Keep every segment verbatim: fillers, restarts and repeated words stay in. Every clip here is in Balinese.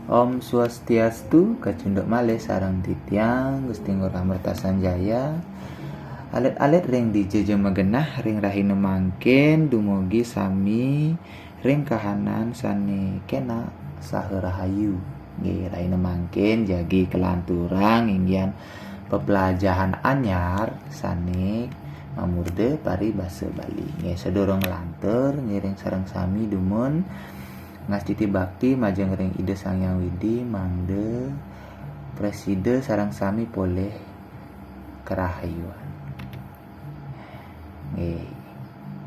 Om Swastiastu, kacunduk malih sareng titiang Gusti Ngurah Mertasanjaya. Alit-alit ring dija ja magenah ring rahina mangkin dumugi sami ring kahanan sane kenak saha rahayu. Nggih, rahina mangkin jagi kalanturang inggihan peplajahan anyar sane mamurda paribasa Bali. Nggih, sadurung nglantur ngiring sareng sami dumun ngastiti bakti majeng ring Ida Sang Hyang Widi mangda prasida sareng sami polih karahayuan. Nggih.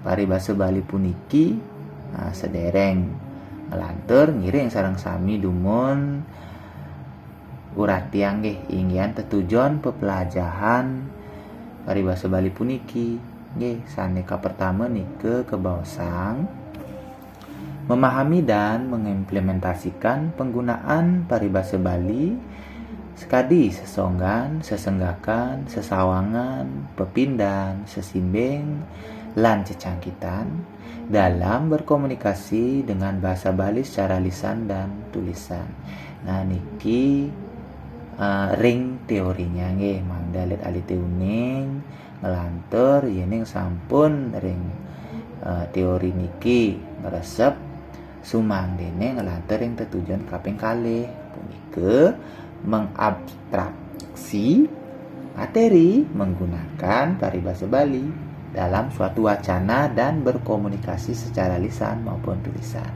Paribasa Bali puniki, nah, sedereng nglantur ngiring sareng sami dumun uratiang nggih inggihan tetujon peplajahan paribasa Bali puniki. Nggih, sane kapertama nika kabaosang memahami dan mengimplementasikan penggunaan paribasa Bali sekadi sesonggan, sesenggakan, sesawangan, pepindan, sesimbing, lan cecangkitan dalam berkomunikasi dengan bahasa Bali secara lisan dan tulisan. Nah, niki uh, ring teorinya nggih, mangda alit-alite uning nglantur yening sampun ring uh, teori niki ngresep, sumangdene nglantur ring tetujon kaping kalih, punika mengabstraksi materi menggunakan paribasa Bali dalam suatu wacana dan berkomunikasi secara lisan maupun tulisan.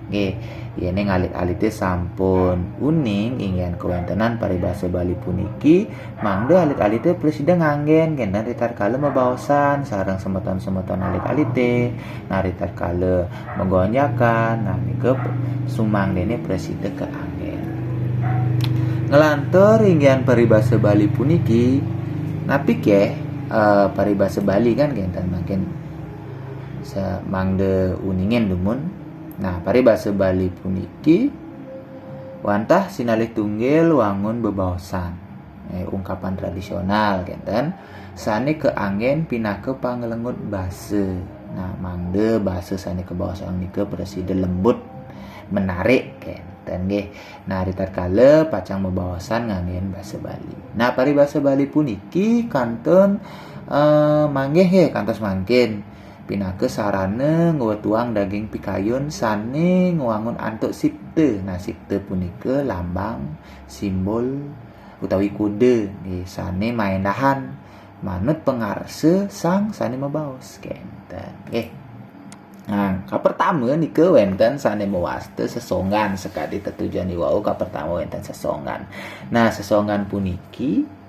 Nggih, yening alit-alite sampun uning inggihan kawentenan paribasa Bali puniki, mangda alit-alite prasida nganggen kenten ritatkala mabaosan sareng semeton-semeton alit-alite, nah ritatkala magonjakan, nah nika sumangdene prasida kaanggen. Nglantur inggihan paribasa Bali puniki, napi keh eh, paribasa Bali kan kenten mangkin sa-, mangda uningin dumun. Nah, paribasa Bali puniki wantah sinalih tunggil wangun bebaosan. Eh, ungkapan tradisional kenten sane kaanggen pinaka panglengut basa. Nah, mangda basa sane kabaosang nika prasida lembut, menarik kenten nggih. Nah, ritatkala pacang mabaosan nganggen basa Bali. Nah, paribasa Bali puniki kantun eh, manggih nggih kantos mangkin pinaka sarana ngwetuang daging pikayun sane ngwangun antuk sipta. Nah, sipta punika lambang, simbol, utawi kode nggih, sane maendahan manut pangarsa sang sane mabaos kenten. Nggih. Nah, kapertama nika wenten sane mawasta sesonggan sakadi tetujon iwau, kapertama wenten sesonggan. Nah, sesonggan puniki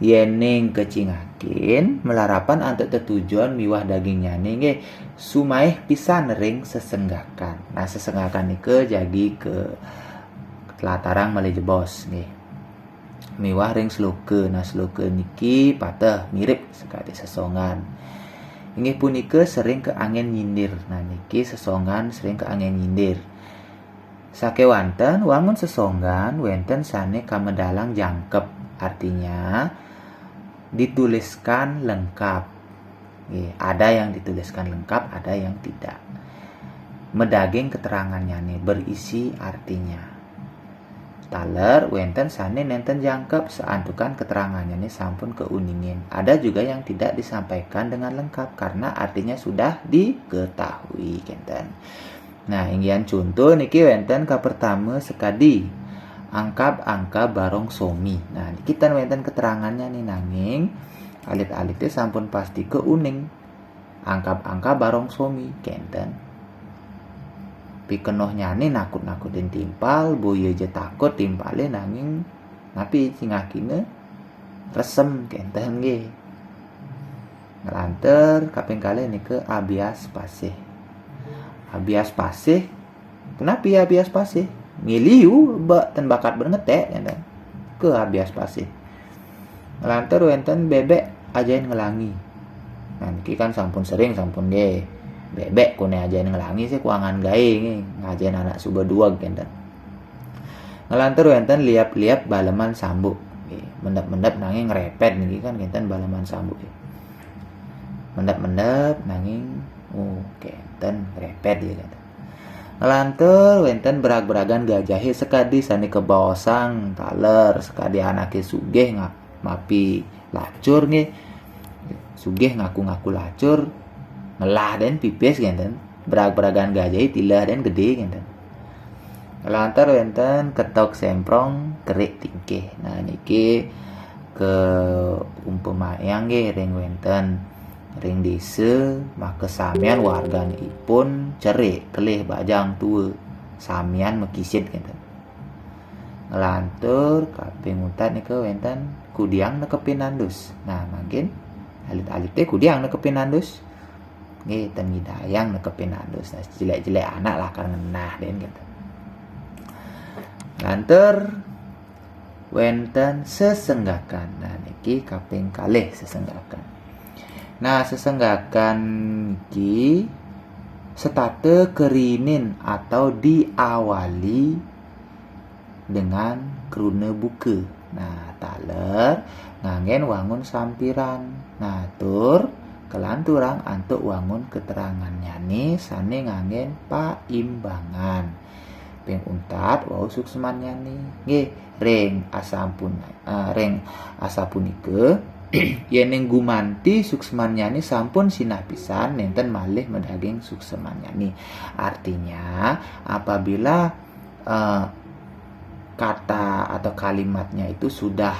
yening kacingakin malarapan antuk tetujon miwah dagingnyane nggih sumaih pisan ring sesenggakan. Nah, sesenggakan nika jagi ka tlatarang malih jebos nggih. Miwah ring sloka. Nah, sloka niki pateh mirip sakadi sesonggan. Inggih punika sering kaanggen nyindir. Nah, niki sesonggan sering kaanggen nyindir. Sakewanten wangun sesonggan wenten sane kamedalang jangkep, artinya dituliskan lengkap. Nggih, ada yang dituliskan lengkap, ada yang tidak. Madaging keterangannyane, berisi artinya. Taler wenten sane nenten jangkep, santukan keterangannyane sampun kauningin. Ada juga yang tidak disampaikan dengan lengkap karena artinya sudah diketahui, kenten. Nah, inggihan conto niki wenten kapertama sakadi angkab-angkab barong somi. Nah, niki tan wenten keterangannyané nanging alit-alité sampun pastika uning. Angkab-angkab barong somi, kénten. Pikenohnyané nakut-nakutin timpal, boya ja takut timpalé nanging napi cingakina resem, kénten nggih. Nglantur kaping kalih nika abias pasih. Abias pasih. Punapi abias pasih? Miliu ba ten bakat banget, kénten. Ke abias pasih. Nglantur wénten bébék ajahin nglangi. Nah, niki kan sampun sering, sampun nggih. Bébék koné ajahin nglangi sih kuangan gaé nggih, ngajahin anak suba dueg kénten. Nglantur wénten liap-liap baleman sambuk. Nggih, mendep-mendep nanging ngrepet niki kan kénten baleman sambuk. Mendep-mendep nanging, oh, kénten ngrepet ya kénten. Nglantur wénten berag-beragan gajahé sakadi sané kabaosang taler, sakadi anaké sugih nga-, mapi lacur nggih. Sugih ngaku-ngaku lacur, ngelah dén pipis ngénten. Berag-beragan gajahé tilar dén gedé ngénten. Nglantur wénten ketok semprong kerik tingkih. Nah, niki keumpamayang nggih ring wénten ring désa, maka samian warganipun cerik kelih bajang tua, samian makisid ngénten. Nglantur kaping untat nika wénten kudiang nekepin andus. Nah, mangkin alit-alité kudiang nekepin andus. Nggih, ten ngidayang nekepin andus. Nah, jelek-jelek anak lakar ngenah dén gitu. Nglantur wénten sesenggakan. Nah, niki kaping kalih sesenggakan. Nah, sesenggakan niki setata kerinin atau diawali dengan kruna buka. Nah, taler nganggén wangun sampiran. Nah, tur kalanturang antuk wangun keterangannyané sané nganggén paimbangan. Ping untat wau suksmannyané. Nggih, ring asampun, eh, ring asapunika, yéning gumanti suksmannyané sampun sinah pisan, nénten malih madaging suksmannyané. Artinya, apabila, eh, kata atau kalimatnya itu sudah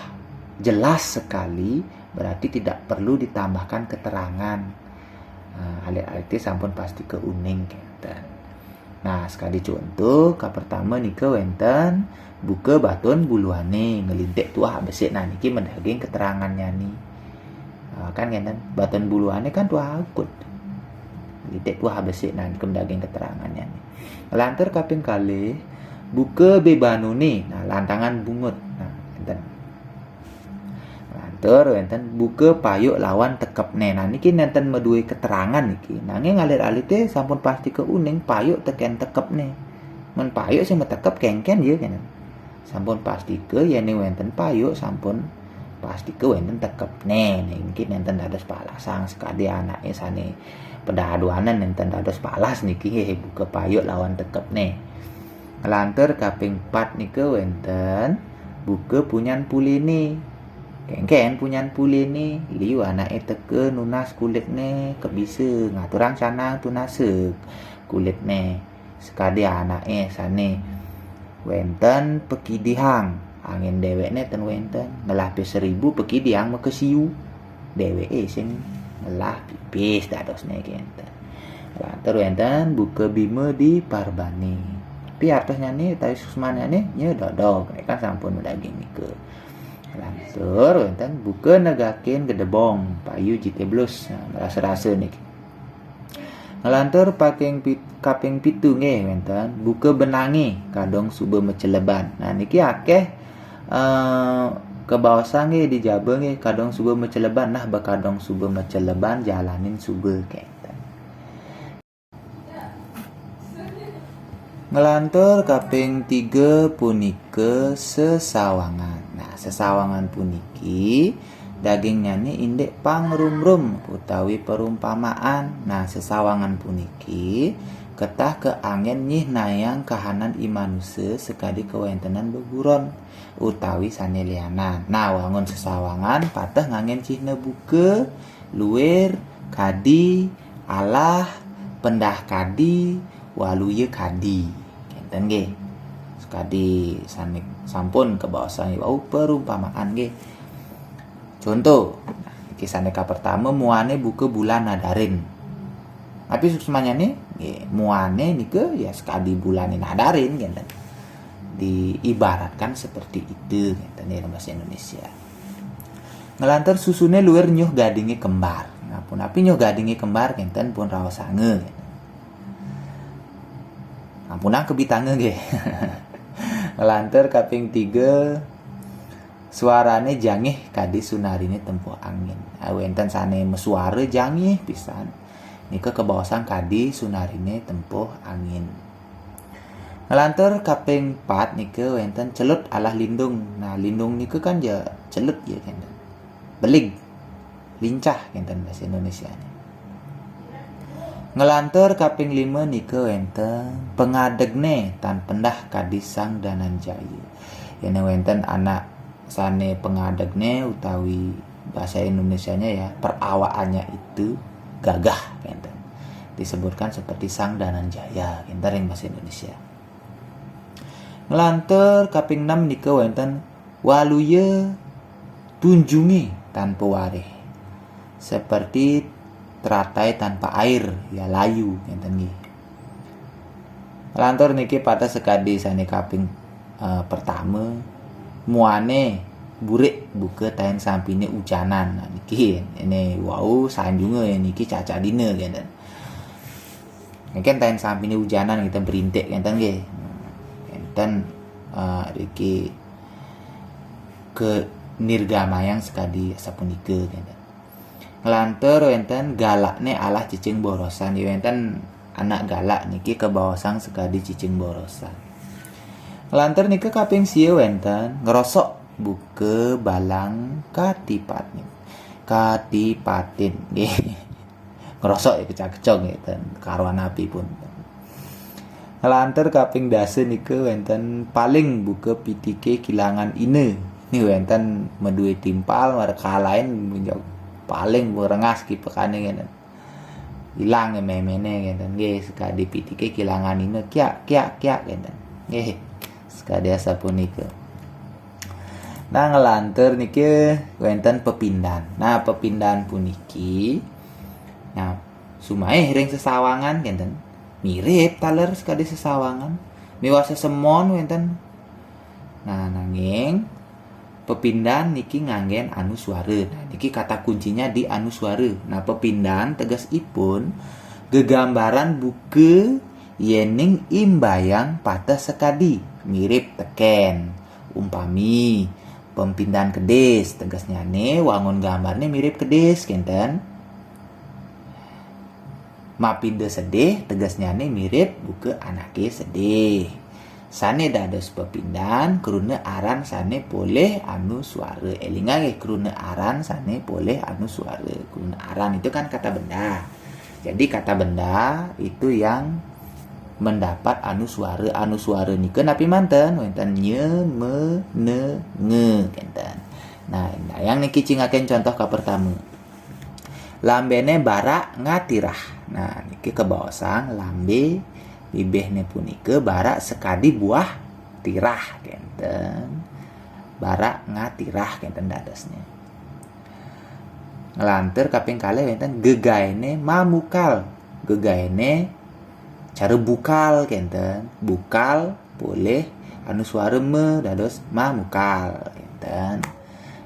jelas sekali, berarti tidak perlu ditambahkan keterangan. Eh, alit-alité sampun pastika uning kénten. Nah, sekadi conto, kapertama nika wénten buka batun buluhané, nglintik tuah abesik. Nah, niki madaging keterangannyané. Ah, kan ngénten, batun buluhané kan tuah agut. Nglintik tuah abesik, nah, niki madaging keterangannyané. Nglantur kaping kalih, buka bebanuné, nah, lantangan bungut. Nah, ngénten. Nglantur wénten buka payuk lawan tekepné. Nah, niki nénten madué keterangan niki. Nanging alit-alité sampun pastika uning payuk tekén tekepné. Mun payuk sing matekep kénkén ya kénten. Sampun pastika yéning wénten payuk sampun pastika wénten tekepné. Niki nénten dados palasang, sakadi anaké sané pedaduanan nénten dados palas niki, nggih, buka payuk lawan tekepné. Nglantur kaping pat nika wénten buka punyan puliné. Kénkén punyan puliné, liu anaké teka nunas kulitné, kebisa ngaturang canang tunasa kulitné. Sakadi anaké sané wénten pakidihang, angin déwékné ten wénten, ngelah pipis seribu pakidihang makasiu. Déwéké sing ngelah pipis dadosné kénten. Nglantur wénten buka bima diparbané. Tapi artosnyané utawi suksmannyané nya dodog, kan sampun madaging nika. Nglantur wénten buka negakin gedebong, payu jité blus. Nah, rasa-rasa niki. Nglantur paking pit-, kaping pitu nggih wénten buka benangé, kadung suba maceleban. Nah, niki akéh, eh, kabaosang nggih di jaba nggih, kadung suba maceleban. Nah, ba kadung suba maceleban jalanin suba kénten. Nglantur kaping tiga punika sesawangan. Nah, sesawangan puniki dagingnyané indik pangrumrum utawi perumpamaan. Nah, sesawangan puniki ketah kaanggén nyihnayang kahanan i manusa sakadi kawéntenan beburon utawi sané lianan. Nah, wangun sesawangan pateh nganggén cihna buka, luir, kadi, alah, pendah kadi, waluya kadi. Kénten nggih. Sakadi sané sampun kabaosang wau perumpamaan nggih. Conto, nah, niki sané kapertama muané buka bulan nadarin. Tapi suksmannyané, nggih, muané nika ya sakadi bulané nadarin kénten. Diibaratkan seperti itu kénten dalam bahasa Indonesia. Nglantur susuné luir nyuh gadingé kembar. Nah, punapi nyuh gadingé kembar kénten pun raosanga kénten. Ampunang kebitanga nggih. Nglantur kaping tiga, suarané jangih kadi sunariné tempuh angin. Ah, wénten sané masuara jangih pisan. Nika kabaosang kadi sunariné tempuh angin. Nglantur kaping pat nika wénten celut alah lindung. Nah, lindung nika kan ya celut ya kénten. Belig. Lincah kénten bahasa Indonesianya. Nglantur kaping lima nika wenten pangadegne tan pendah kadi Sang Dananjaya. Yene wenten anak sane pangadegne utawi bahasa Indonesianya ya, perawakannya itu gagah, wenten. Disebutkan seperti Sang Dananjaya, wenten ring bahasa Indonesia. Nglantur kaping enam nika wenten waluya tunjungi tanpa warih. Seperti teratai tanpa air, ya layu, wenten nggih. Nglantur niki pateh sekadi sane kaping, eh, pertama, muane burik buka tain sampine ujanan. Nah, niki, ini wau sanjunga ya niki cacadina, wenten. Niki tain sampine ujanan kita berintik, wenten nggih. Wenten, eh, riki ke nirgamayang sekadi sapunika, wenten. Nglantur wenten galakne alah cicing borosan, ya wenten anak galak niki kebaosang sekadi cicing borosan. Nglantur nika kaping sia wenten ngrosok buka balang katipatin. Katipatin nggih. Ngrosok ya kecak-kecok nggih, ten karuan api pun. Nglantur kaping dasa nika wenten paling buka pitike kilangan ina. Nih wenten madue timpal, mara kalain paling rengas kipekane ngene. Ilang ya memene ngenten. Nggih, sekadi pitike kilangan ina, kiak, kiak, kiak ngenten. Nggih, sekadi asapunika. Nah, nglantur niki wenten pepindan. Nah, pepindan puniki, nah, sumaih ring sesawangan ngenten. Mirip taler sekadi sesawangan. Miwah sesemon wenten. Nah, nanging pepindan niki nganggen anuswara. Nah, niki kata kuncinya di anuswara. Nah, pepindan tegesipun gegambaran buka yening imbayang pateh sekadi, mirip teken. Umpami, pepindan kedis, tegesnyane wangun gambarne mirip kedis, kenten. Mapinda sedih, tegesnyane mirip buka anake sedih. Sane dados pepindan, kruna aran sane polih anuswara. Elingang nggih, kruna aran sane polih anuswara. Kruna aran itu kan kata benda. Jadi kata benda itu yang mendapat anuswara. Anuswara nika napi manten? Wenten nya, me, ne, nge, kenten. Nah, yang niki cingaken contoh kapertama. Lambene barak ngatirah. Nah, niki kebaosang lambe bibihne punika barak sekadi buah tirah, kenten. Barak ngatirah, kenten dadosnya. Nglantur kaping kalih wenten gegaene mamukal. Gegaene cara bukal, kenten. Bukal polih anuswara ma dados mamukal, kenten.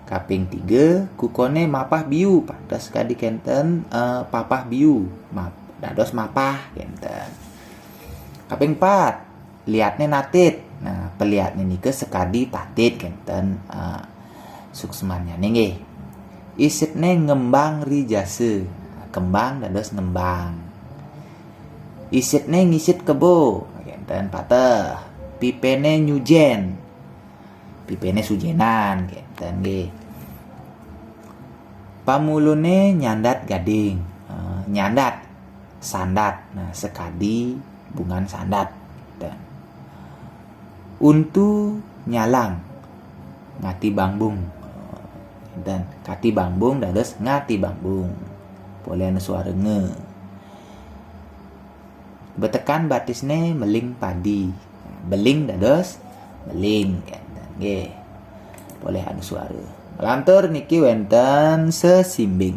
Kaping tiga, kukone mapah biu, pateh sekadi kenten, eh, papah biu, map-, dados mapah, kenten. Kaping pat, liatne natit. Nah, peliatne nika sekadi tatit, kenten, eh, suksmannyane nggih. Isitne ngembang ri jasa, kembang dados ngembang. Isitne ngisit kebo, kenten pateh. Pipene nyujen. Pipene sujenan, kenten nggih. Pamulune nyandat gading. Eh, nyandat, sandat. Nah, sekadi bungan sandat. Dan untu nyalang, ngati bangbung. Dan kati bangbung dados ngati bangbung. Polih anuswara nge. Betekan batisne meling padi. Beling dados meling, kenten nggih. Polih anuswara. Nglantur niki wenten sesimbing.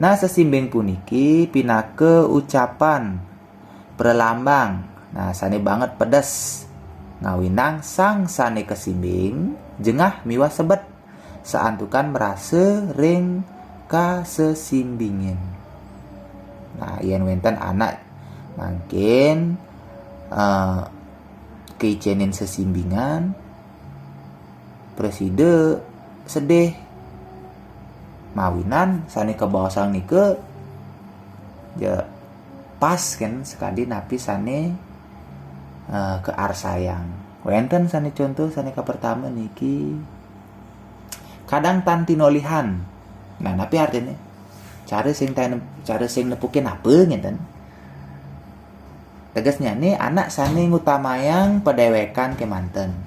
Nah, sesimbing puniki pinaka ucapan pralambang. Nah, sane banget pedes. Ngawinang sang sane kasimbing, jengah miwah sebet. Saantukan marasa ring kasesimbingin. Nah, yen wenten anak mangkin, eh, kaicenin sesimbingan, prasida sedih. Mawinan sane kabaosang nika ja pas kan sakadi napi sane, eh, kaarsayang. Wenten sane contoh sane kapertama niki kadang tan tinolihan. Nah, napi artine? Cara sing tan-, cara sing nepukin apa ngenten? Tegesnyané anak sané ngutamayang padéwékan kémanten.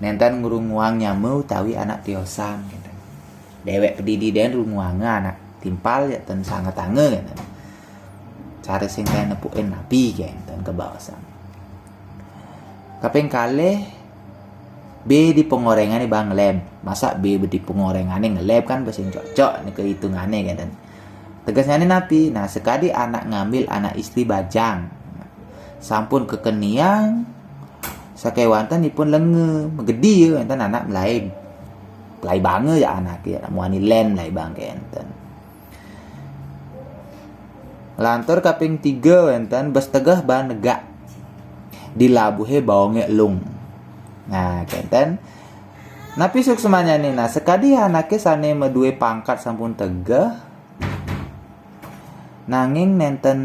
Nénten ngrunguang nyama utawi anak tiosan kénten. Déwék padidi dén ngrunguanga anak timpal ya ten sangetanga kénten. Cara sing kaya nepukin napi kénten kabaosan. Kaping kalih, bé di pangoréngané bang ngeleb. Masa bé di pangoréngané ngeleb kan sing cocok nika hitungané kénten. Tegesnyané napi? Nah, sakadi anak ngambil anak istri bajang. Sampun kekeniang, sakéwanten ipun lenga, magedi ya wénten anak melai. Melai banga ya anaké, anak muani lén melai bang kénten. Lantur kaping tiga wénten bes tegeh baan negak. Dilabuhé baongé elung. Nah, kénten. Napi suksmannyané? Nah, sakadi anaké sané madué pangkat sampun tegeh, nanging nénten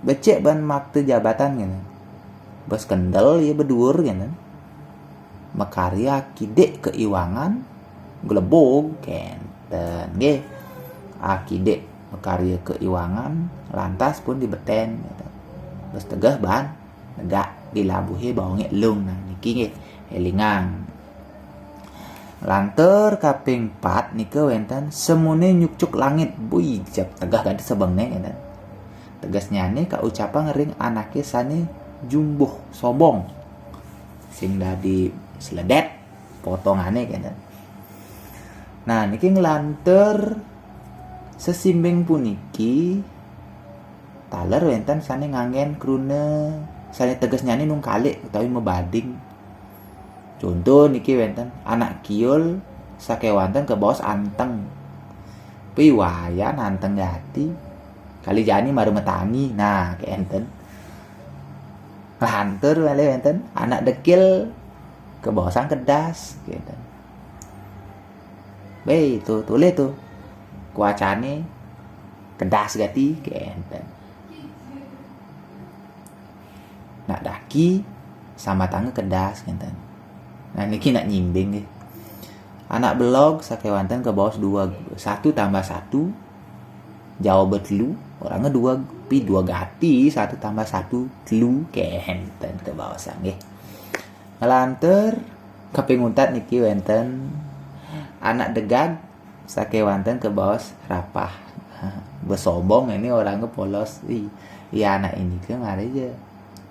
becik baan makta jabatan kénten. Bes kendel ya beduur kénten. Makarya akidik kaiwangan, glebug kénten nggih. Akidik makarya kaiwangan, lantas pun dibetén kénten. Bes tegeh baan negak, dilabuhé baongé elung. Nah, niki nggih, élingang. Lantur kaping pat nika wénten semuné nyukcuk langit. Bui, jep tegeh kadi sebengné kénten. Tegesnyané kaucapan ring anaké sané jumbuh sombong. Sing dadi sledét potongané kénten. Nah, niki nglantur sesimbing puniki taler wénten sané nganggén kruna sané tegesnyané nungkalik utawi mabading. Conto niki wénten anak kiul sakéwanten kabaos anteng. Piwayan anteng gati. Kali jani mara matangi. Nah, kénten. Lantur malih wénten anak dekil kabaosang kedas kénten. Bé, to, tolih to. Kuacané kedas gati kénten. Nak daki sambatanga kedas kénten. Nah, niki nak nyimbing nggih. Anak belog sakéwanten kabaos dua, satu tambah satu, jawab telu, orangnya dua, pi dua gati, satu tambah satu, telu, kénten kabaosang nggih. Nglantur kaping untat niki wénten anak degag sakéwanten kabaos rapah. Besombong ini orangnya polos. Ih, iya anak ini ke mari aja.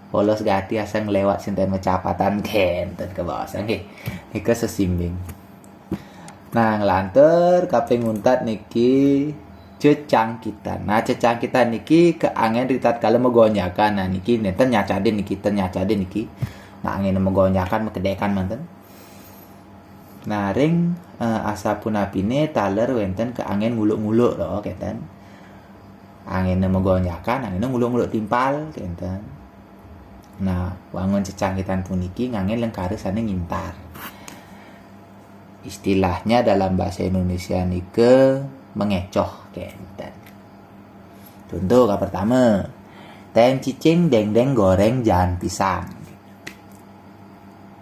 Polos gati asal ngelewat sinten macapatan kénten kabaos nggih. Nika sesimbing. Nah, nglantur kaping untat niki cecangkitan. Nah, cecangkitan niki kaanggén ritatkala magonjakan. Nah, niki nénten nyacadin niki, ten nyacadin niki. Nah, anggén magonjakan, makedékan manten. Nah, ring eh, asapunapiné taler wénten kaanggén nguluk-nguluk to, kénten. Anggéna magonjakan, anggéna nguluk-nguluk timpal, kénten. Nah, wangun cecangkitan puniki nganggén lengkara sané ngintar. Istilahnya dalam bahasa Indonesia nika mengecoh, kénten. Contoh ka pertama, tén cicing déngdéng goréng jaan pisang.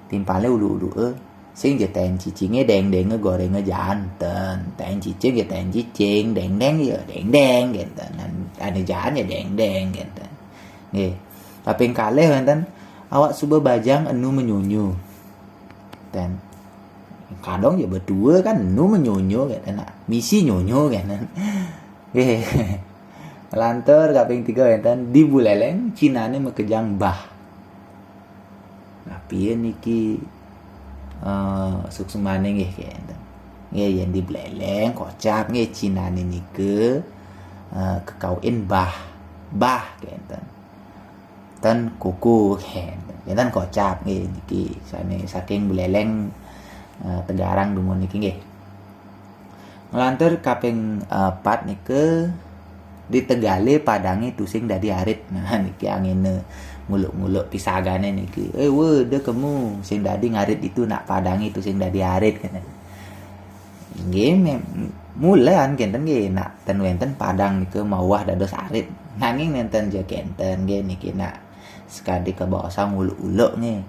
Timpalé ulu-ulu eh. Sing ja tén cicingé déngdéngé goréngé jaan ten. Tén cicing ja tén cicing, déngdéng ya déngdéng kénten. Ané jaan ya déngdéng kénten. Nggih. Kaping kalih wénten awak suba bajang enu menyunyu. Ten. Kadang ya berdua kan enu menyunyu kénten. Nah, misi nyunyu kénten. Nggih. Lantur kaping tiga wénten di Buleleng cinané makejang bah. Napi niki eh suksmané nggih kénten. Nggih, yén di Buleleng kocap nggih cinané nika eh kekaukin bah. Bah kénten. Ten kuku kénten. Kénten kocap nggih niki sané saking Buleleng eh, Tegarang dumun niki nggih. Nglantur kaping eh, pat nika ditegalé padangé tusing dadi arit. Nah, niki anggéna nguluk-nguluk pisagané niki. Eh, wé, da kemu sing dadi ngarit itu nak padangé tusing dadi arit kénten. Nggih, mem- mulan kénten nggih nak ten wénten padang nika mauah dados arit. Nanging nénten ja kénten nggih niki nak sekadi kabaosang nguluk-nguluk nggih.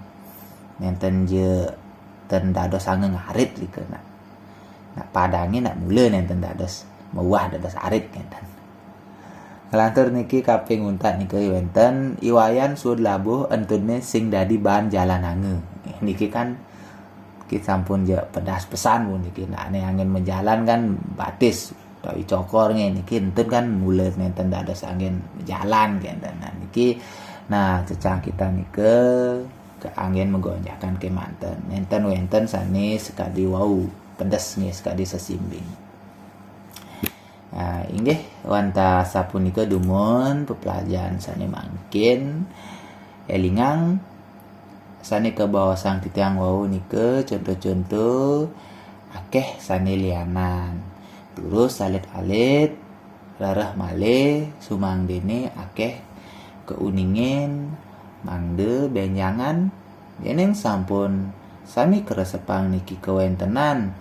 Nénten ja ten dados angga ngarit nika nak. Nak padangé nak mula nénten dados mauah dados arit kénten. Nglantur niki kaping untat niki wénten I Wayan suud labuh entudné sing dadi baan jalananga. Niki kan kita sampun ja pedas pesan pun niki, nah, né anggén majalan kan batis utawi cokor nggih, niki entud kan mula nénten dados anggén majalan kénten. Nah, niki nah cecangkitan nika ke anggén magonjakan kémanten. Nénten wénten sané sakadi wau pedes nggih, sakadi sesimbing. Nah, inggih wantah sapunika dumun pepelajaran sané mangkin. Élingang sané kabaosang titiang wau nika conto-conto akéh sané lianan. Terus alit-alit rereh malih sumangdané akéh kauningin mangda bénjangan yéning sampun sami kresepang niki kawéntenan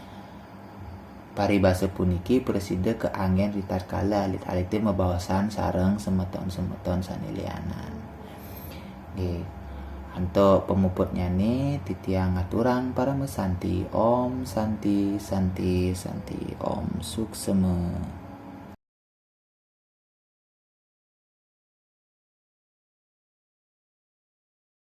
paribasa puniki prasida kaanggén ritatkala alit-alité mabaosan sareng semeton-semeton sané lianan. Nggih. Antuk pamuputnyané titiang ngaturang paramasanti. Om Santi, Santi, Santi. Om Suksema.